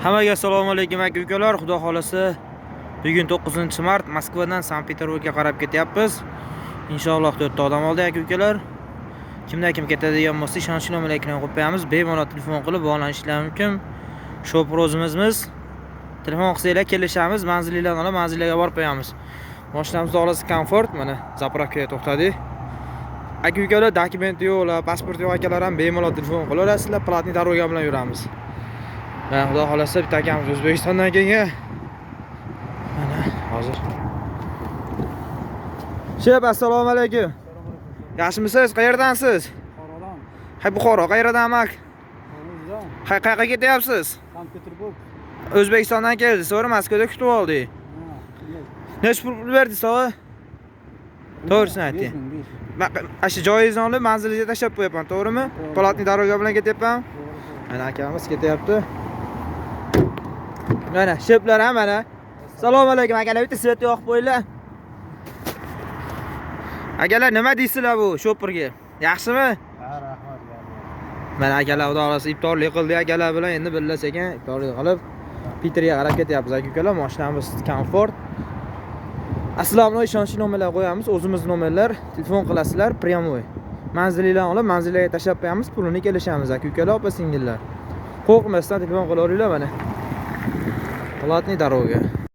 Hammaga assalomu alaykum, aka ukalar. Xudo xolasa, bugun 9-mart Moskvadan Sankt-Peterburgga qarab ketyapmiz. Inshaalloh 4 ta odam oldi, aka ukalar. Kimdan kim ketadigan bo'lsa, ishonchli nomerlar ekran qo'yib qo'yamiz. Bemalol telefon qilib bog'lanishlari mumkin. Shopir o'zimizmiz. Telefon qilsanglar kelishamiz, manzilinglarni olib manzillarga borib qo'yamiz. Mashinamiz olasi komfort, mana заправка ga to'xtadik. Aka ukalar, dokumenti yo'qlar, pasport yo'q akalar ham bemalol telefon qilaverasizlar, платный дорога bilan yuramiz. Mana, xudo xolasa, bitta akamiz O'zbekistondan kelgan. Mana hozir. Shep, assalomu alaykum. Yaxshimisiz? Qayerdansiz? Buxorodan. Hay, Buxoro, qayerdan, amak? O'zdan. Hay, qayerga ketyapsiz? Sankt-Peterburg. O'zbekistondan keldingiz, to'g'ri? Moskvada kutib oldik. Ha. Necha pul berdingiz, tog'a? To'g'risini ayting. 5000, 5000. Ana shu joyingizni olib manzilingizga tashlab qo'yapman, to'g'rimi? To'g'ri. Платный дорога bilan ketyapman. To'g'ri. Mana akamiz ketyapti. Mana sheplar ham mana. Assalomu alaykum, akalar, bitta свет yoqib qo'yinglar. Akalar, nima deysizlar bu shopirga? Yaxshimi? Ha, rahmat. Mana akalar, xudo xolasa, iftorlik qildik akalar bilan, endi birga sekin iftorlik qilib Piterga qarab ketyapmiz, aka ukalar. Mashinamiz komfort. Asli ishonchli nomerlar qo'yamiz, o'zimiz nomerlar, telefon qilasizlar прямой. Manzilinglarni olib manzillarga tashlab qo'yamiz, pulini kelishamiz, aka ukalar, opa singillar. Qo'rqmasdan telefon qilaveringlar mana. Платный дорога.